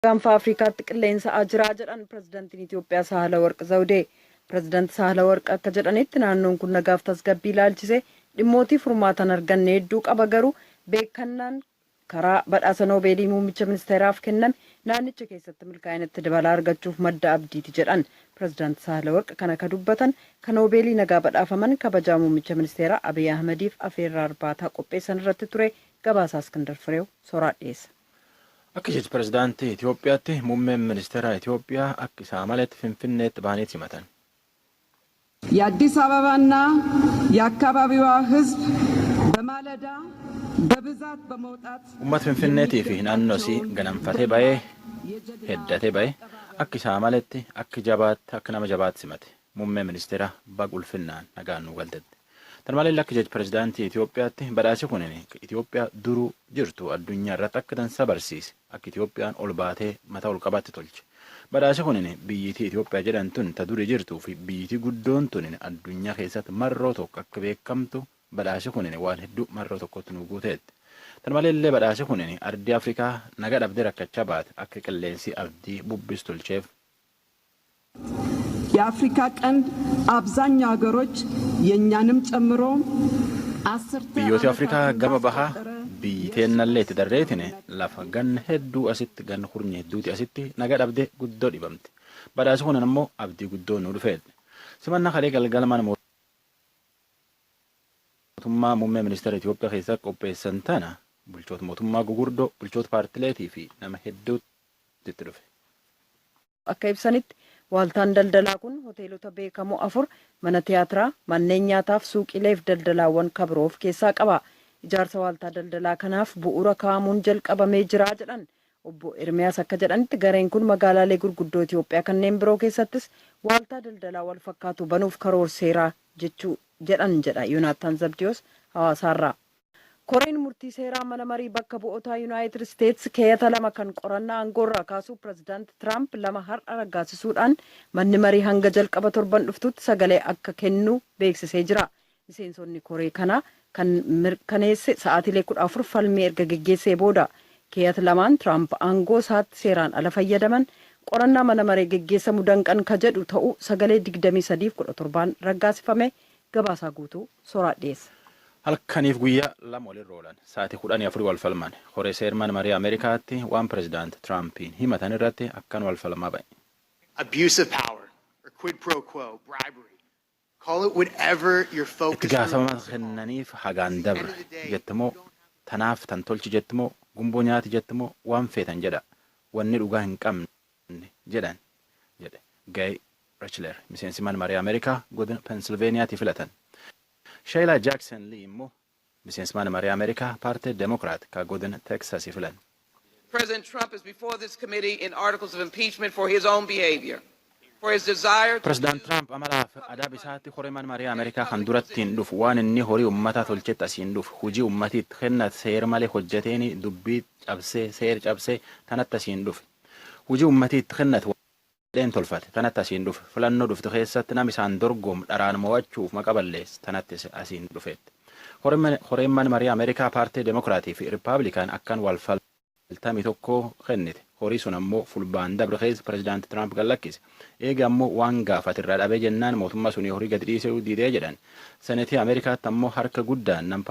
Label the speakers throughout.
Speaker 1: Gaanfa Afrikaatti qilleensa'aa jira jedhan pirezidantiin Itoophiyaa Saahalawarq Zawudee. Pirezidaanti Saahalawarq akka jedhanitti, naannoon kun nagaaf tasgabbii ilaalchisee dhimmootii furmaatan arganne hedduu qaba, garuu beekannaan karaa badhaasa Noobeelii muummicha ministeeraaf kenname naannicha keessatti milkaa'inatti dabalaa argachuuf madda abdiiti jedhan. Pirezidaanti Saahalawarq kana ka dubbatan kan Noobeelii nagaa badhaafaman kabajaa muummicha ministeeraa Abiy Ahmediif afeerraa irbaataa qopheessan irratti ture. Gabaasaa Iskindar Fireew soraa dhiyeessa.
Speaker 2: Akka jecha pirezidaantii Itoophiyaatti, muummeen ministeera Itoophiyaa akka isaa maletti Finfinneetti bahaniit simatan.
Speaker 3: የአዲስ አበባና የአካባቢዋ ሕዝብ በማለዳ በብዛት በመውጣት
Speaker 2: Uummata Finfinneetii fi naannoo isii ganamfatee ba'ee, heddatee ba'ee, akka isaa maletti, akka jabaatti, akka nama jabaatti simate. Muummee ministeera baga ulfinnaan nagaan nu galtette. Tan malee, akka jecha pirezidaantii Itoophiyaatti, badhaasi kun Itoophiyaa duruu jirtu addunyaa irratti akka dansa barsiise, akka Itoophiyaan ol baatee mataa ol qabaatti tolche. Badhaasi kun biyyitii Itoophiyaa jedhan tun ta duri jirtuu fi biyyitii guddoon tun addunyaa keessatti marroo tokko akka beekamtu badhaasi kun waan hedduu marroo tokkotti nu guuteetti. Tan malee, badhaasi kun ardii Afrikaa naga dhabdee rakkachaa baate akka qilleensi abdii bubbis tolcheef.
Speaker 3: የአፍሪካ ቀንድ አብዛኛው ሀገሮች የእኛንም ጨምሮ አስርተ
Speaker 2: Biyyooti Afrikaa gama bahaa biyyi teennallee itti darreetin lafa ganna hedduu asitti, ganna kurnya hedduuti asitti naga dhabdee guddoo dhibamte. Badhaasi kun ammoo abdii guddoo nu dhufeedha. Simannaa kalee galgala mana mootummaa muummee ministeera Itoophiyaa keessatti qopheessan tana bulchoota mootummaa gugurdoo, bulchoota paartileetii fi nama hedduutti itti dhufe.
Speaker 1: Akka ibsanitti, waaltaan daldalaa kun hoteelota beekamoo afur, mana tiyaatiraa, manneen nyaataaf suuqiileef daldalaawwan kabiroo of keessaa qaba. Ijaarsa waaltaa daldalaa kanaaf bu'uura kaa'amuun jalqabamee jira jedhan. Obbo Ermiyaas akka jedhanitti, gareen kun magaalaalee gurguddoo Itoophiyaa kanneen biroo keessattis waaltaa daldalaa wal fakkaatu banuuf karoorseera jechuu jedhan jedha Yoonaattaan Zabdiyoos Hawaasaarraa. Koreen murtii seeraa mana marii bakka bu'ootaa Yuunaayitid Isteetsi keeyyata 2 kan qorannaa aangoorraa kaasuu pirezidaanti Tiraamp 2 har'a raggaasisuudhaan manni marii hanga jalqaba torban dhuftutti sagalee akka kennu beeksisee jira. Miseensonni koree kanaa kan mirkaneesse sa'aatiilee 14 falmii erga geggeessee booda. Keeyyata lamaan Tiraamp aangoo isaatti seeraan ala fayyadaman, qorannaa mana maree geggeessamu danqan ka jedhu ta'uu sagalee 23-17n raggaasifame. Gabaasaa guutuu soraa dhiyeessa.
Speaker 2: Halkaniif guyyaa 2 walirra oolan, sa'aatii 14 wal falman. Horee seerman marii Ameerikaatti waan pirezidaant Tiraampiin himatan irratti akkan wal falmaa ba'e.
Speaker 4: Abuse of power, or quid pro quo, bribery. Call it whatever your
Speaker 2: Itti
Speaker 4: focus group
Speaker 2: gaafatama kennaniif hagaan dabre jettimoo, tanaaf tan tolchi jettimoo, gumboo nyaati jettimoo, waan feetan jedha, wanni dhugaa hin qabne jedhan jedhe Gay Rechler, miseensi mana marii Ameerikaa godina Pensilveeniyaatti filatan. Sheila Jackson Lee immoo miseensi mana marii Ameerikaa paartii Demokiraat ka godina Teksasii filan.
Speaker 5: President Trump is before this committee in articles of impeachment for his own behavior, for his desire to
Speaker 2: Pirezidaant Tiraamp amalaaf adaab isaatti horee mana marii Ameerikaa kan duratti hin dhufu. Waan inni horii uummataa tolchetti asiin dhufu, hujii uummatiitti kennat seera malee hojjeteeni, dubbii cabsee, seera cabsee tanatti asiin dhufe. Hujii uummatiitti kennat dheen tolfate tanatti asiin dhufe. Filannoo dhuftu keessatti nam isaan dorgomu dharaan mo'achuuf maqa balleesse tanatti asiin dhufeetti. Horeen mana marii Ameerikaa paartii Demokiraatii fi Rippaabilikaan akkan wal faltamii tokko kennite. Horii sun ammoo fulbaan dabre keessa pirezidaanti Tiraamp gad lakkise. Eega ammoo waan gaafate irraa dhabee jennaan mootummaa sunii horii gadi dhiisuu didee jedhan. Senetii Ameerikaatti ammoo harka guddaan nam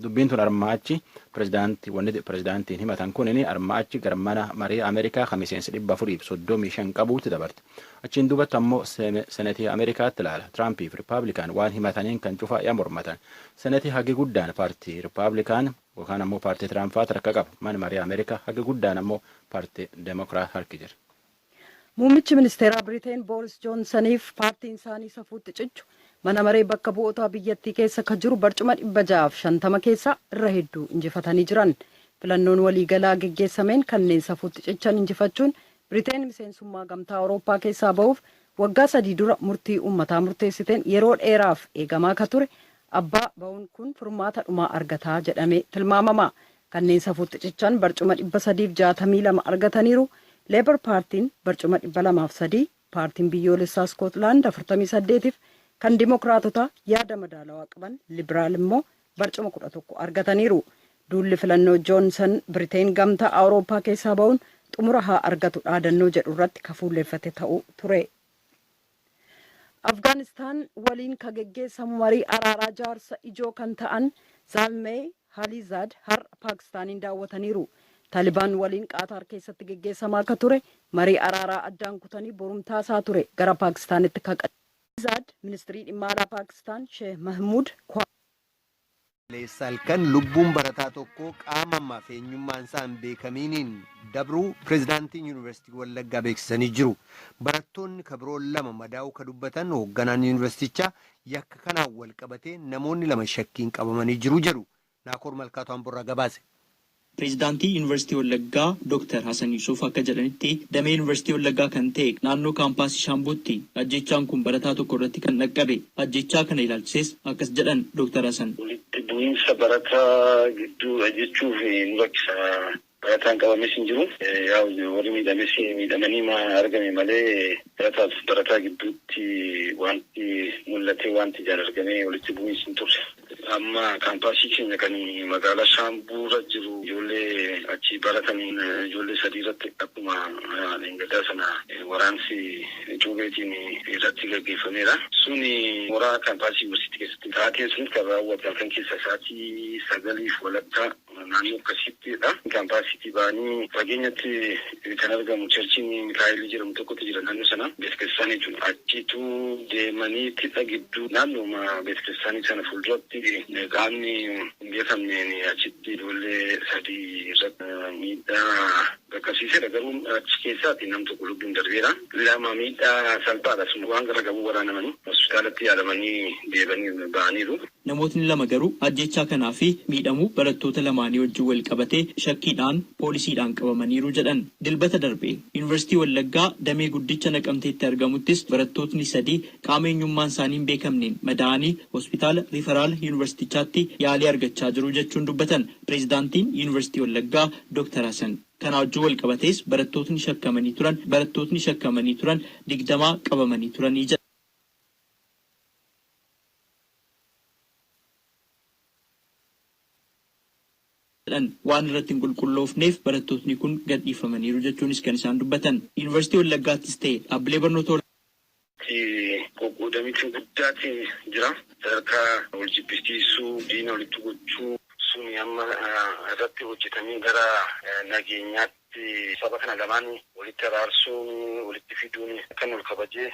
Speaker 2: dubbiin tun armaa achi pirezidaantii, wanni pirezidaantiin himatan kunini armaa achi gara mana marii Ameerikaa kan miseensi 435 qabuutti dabarte. Achiin duubatti ammoo senetii Ameerikaatti ilaala. Tiraampii fi Rippaabilikaan waan himataniin kan cufaa yaa mormatan. Senetii hagi guddaan paartii Rippaabilikaan yookaan ammoo paartii Tiraampaatu harka qaba. Mana marii Ameerikaa hagi guddaan ammoo paartii Demokiraat harki jira.
Speaker 1: Muummichi ministeeraa Biriteen Booris Joonsaniif paartiin isaanii safuutti cichu mana maree bakka bu'ootaa biyyattii keessa ka jiru barcuma 650 keessaa irra hedduu injifatanii jiran. Filannoon waliigalaa geggeessameen kanneen safuutti cichan injifachuun Biriteen miseensummaa Gamtaa Awurooppaa keessaa bahuuf waggaa 3 dura murtii uummataa murteessiteen yeroo dheeraaf eegamaa ka ture abbaa ba'uun kun furmaata dhumaa argataa jedhamee tilmaamama. Kanneen safuutti cichan barcuma 362 argataniiru. Leebar Paartiin barcuma 203, paartiin biyyoolessaa Iskootlaand 48f kan Dimokiraatotaa yaada madaalawaa qaban Libiraal immoo barcuma 11 argataniiru. Duulli filannoo Joonsan Biriteen Gamtaa Awurooppaa keessaa ba'uun Xumura haa argatu dhaadannoo jedhu irratti ka fuulleeffate ta'uu ture. Afgaanistaan waliin ka geggeessamu marii araaraa jaarsa ijoo kan ta'an Zaalmee Halizaad har'a Paakistaaniin daawwataniiru. Taalibaan waliin Qaataar keessatti geggeessamaa akka ture marii araaraa addaan kutanii borumtaasaa ture gara Paakistaanitti ka Zaad ministirii dhimma alaa Paakistaan Sheeh Mahmuud
Speaker 6: Kaleessa halkan lubbuun barataa tokkoo qaama ammaaf eenyummaan isaa hin beekamiiniin dabruu prezidaantiin Yunivarsiitii Wallaggaa beeksisanii jiru. Barattoonni ka biroon 2 madaa'uu ka dubbatan hoogganaan Yunivarsiitichaa yakka kanaan wal qabatee namoonni 2 shakkiin qabamanii jiru jedhu. Naakoor Malkaatu Ambo irraa gabaase.
Speaker 7: Pireezidaantii Yuunivarsiitii Wallaggaa Dooktar Hasan Yusuuf akka jedhanitti, damee Yuunivarsiitii Wallaggaa kan ta'e naannoo kaampaasii Shaambuutti ajjeechaan kun barataa tokko irratti kan dhaqqabe. Ajjeechaa kana ilaalchisees akkas jedhan Dooktar Hasan.
Speaker 8: Walitti bu'iinsa barataa gidduudha jechuuf nu rakkisa. Barataan qabames hin jiru. Yaa'u warri miidhames miidhamanii argame malee barataaf barataa gidduutti wanti mul'atee wanti ijaan argamee walitti bu'iinsi hin turre. Amma kaampaasii keenya kan magaalaa Shaambuurra jiru ijoollee achi baratan ijoollee 3 irratti akkuma dheengaddaa sana waraansi cuubeetiin irratti gaggeeffameera. Suni mooraa kaampaasii yuunivarsiitii keessatti taateen sunis kan raawwate halkan keessa sa'aatii 9:30 naannoo akkasiittidha. Kaampaasiitii ba'anii fageenyatti kan argamu cherchiin Mikaa'elii jedhamu tokkotu jira naannoo sana beetakiristaanii jechuudha. Achitu deemanii tidha gidduu naannooma beetakiristaanii sana fuulduratti qaamni hin beekamneen achitti ijoollee 3 irratti miidhaa qaqqabsiiseera. Garuu achi keessaati nam tokko lubbuun darbeera. 2 miidhaa salphaadha. Sun waan gara qabuu waraanamanii hospitaalatti yaalamanii deebanii ba'aniiru.
Speaker 7: Namootni 2 garuu ajjeechaa kanaa fi miidhamuu barattoota lamaanii wajjin walqabatee shakkiidhaan poolisiidhaan qabamaniiru jedhan. Dilbata darbe Yuunivarsiitii Wallaggaa damee guddicha Naqamteetti argamuttis barattootni 3 qaama eenyummaan isaanii hin beekamneen madaa'anii hospitaala Riifaraala Yuunivarsiitichaatti yaalii argachaa jiru jechuun dubbatan Pireezidaantiin Yuunivarsiitii Wallaggaa Dooktar Hasan. Kana wajjin walqabatees barattootni shakkamanii turan barattootni shakkamanii turan 20 qabamanii turanii jedhan. Waan irratti hin qulqulloofneef barattootni kun gadhiifamaniiru jechuunis kan isaan dubbatan. Yuunivarsiitii Wallaggaattis ta'e dhaabbilee barnoota
Speaker 8: Qoqqoodamitiin guddaati jira. Sadarkaa wal jibbisiisuu, diina walitti gochuu suni amma irratti hojjetamee gara nageenyaatti saba kana lamaan walitti araarsuun, walitti fiduun kan wal kabajee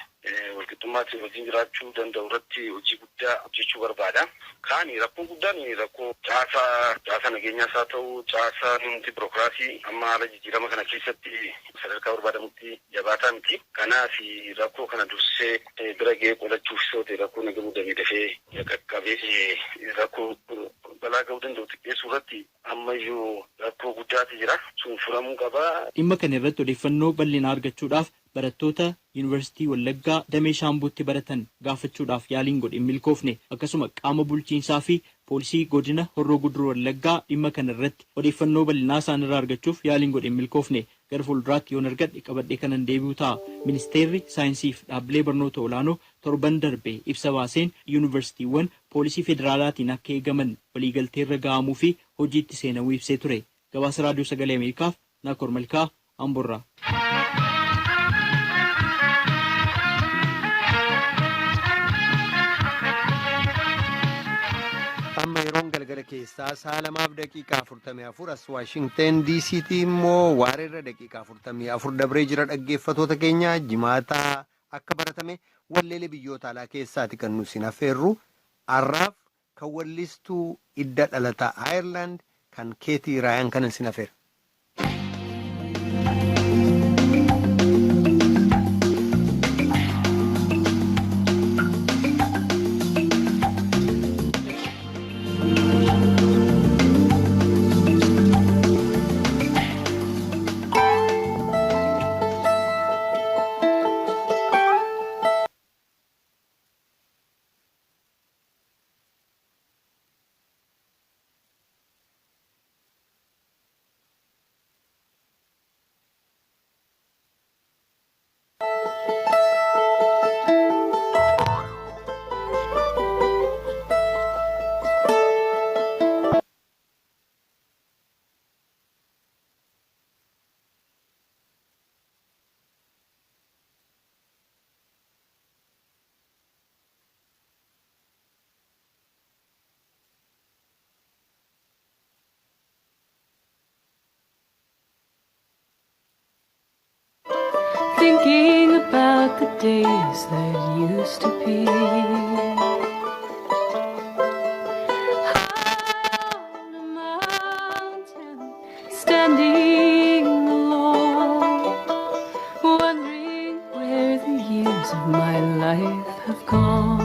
Speaker 8: walqixxummaatti wajjin jiraachuu danda'u irratti hojii guddaa hojjechuu barbaada. Kaani rakkoon guddaan rakkoo caasaa caasaa nageenyaas haa ta'u caasaa nuti birookiraasii amma haala jijjiirama kana keessatti sadarkaa barbaadamutti jabaataa miti. Kanaaf rakkoo kana dursee bira ga'ee qolachuuf yoo ta'e rakkoo nagamuu dafee dafee qaqqabee rakkoo balaa ga'uu danda'u xiqqeessuu irratti ammayyuu rakkoo guddaatu jira. Sun furamuu qaba.
Speaker 7: Dhimma kana irratti odeeffannoo bal'inaa argachuudhaaf barattoota Yuunivarsiitii Wallaggaa damee Shaambuutti baratan gaafachuudhaaf yaaliin godhe hin milkoofne. Akkasuma qaama bulchiinsaa fi poolisii godina Horroo Guduruu Wallaggaa dhimma kana irratti odeeffannoo bal'inaa isaan irraa argachuuf yaaliin godhe hin milkoofne. Gara fuulduraatti yoon argadhe qabadhee kanan deebi'u ta'a. Ministeerri saayinsii fi dhaabbilee barnoota olaanoo torban darbe ibsa baaseen yuunivarsiitiiwwan poolisii federaalaatiin akka eegaman waliigalteerra ga'amuu fi hojiitti seenamuu ibsee ture. Gabaasa Raadiyoo Sagalee Ameerikaaf Naakoor Malkaa Amborraa.
Speaker 6: Amma yeroon galgala keessaa sa'a 2:44 as Waashingten DC'tti immoo waareerra daqiiqaa 44 dabree jira. Dhaggeeffatoota keenya, jimaataa akka baratame walleelee biyyoota alaa keessaati kan nu sin affeerru. Har'aaf kan wallistuu idda dhalataa Ayerlaand kan Keetii Raayaan kanan sin affeera.
Speaker 9: Thinking about the days that used to be. High on a mountain, standing alone, wondering where the years of my life have gone.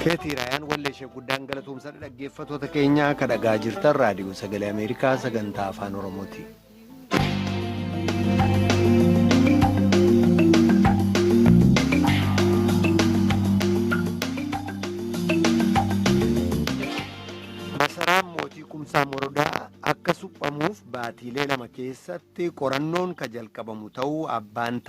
Speaker 6: Keetii Raayaan walleeshee guddaan galatoomsadha. Dhaggeeffattoota keenya kan dhagaa jirtan raadiyoo sagalee Ameerikaa sagantaa afaan Oromooti. Masaraan mootii Kumsaa Morodaa akka suphamuuf baatiilee 2 keessatti qorannoon ka jalqabamu ta'uu abbaan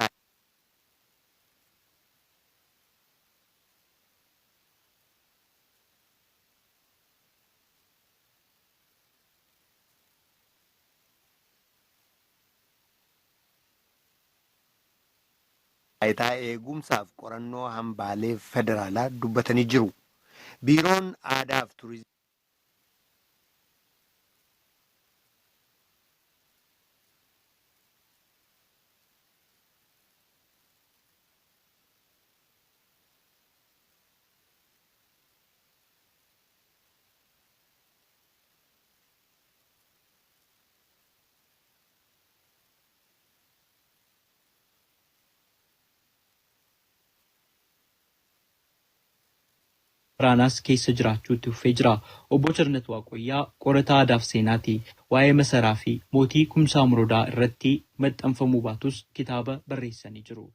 Speaker 6: taayitaa eegumsaaf qorannoo hambaalee federaalaa dubbatanii jiru. Biiroon aadaa fi turizimii
Speaker 7: waraanaas keessa jiraachuutti fufee jira. Obbo Charnat Waaqoyyaa qorataa aadaaf seenaati. Waa'ee masaraa fi mootii Kumsaa Morodaa irratti maxxanfamuu baatus kitaaba barreessanii jiru.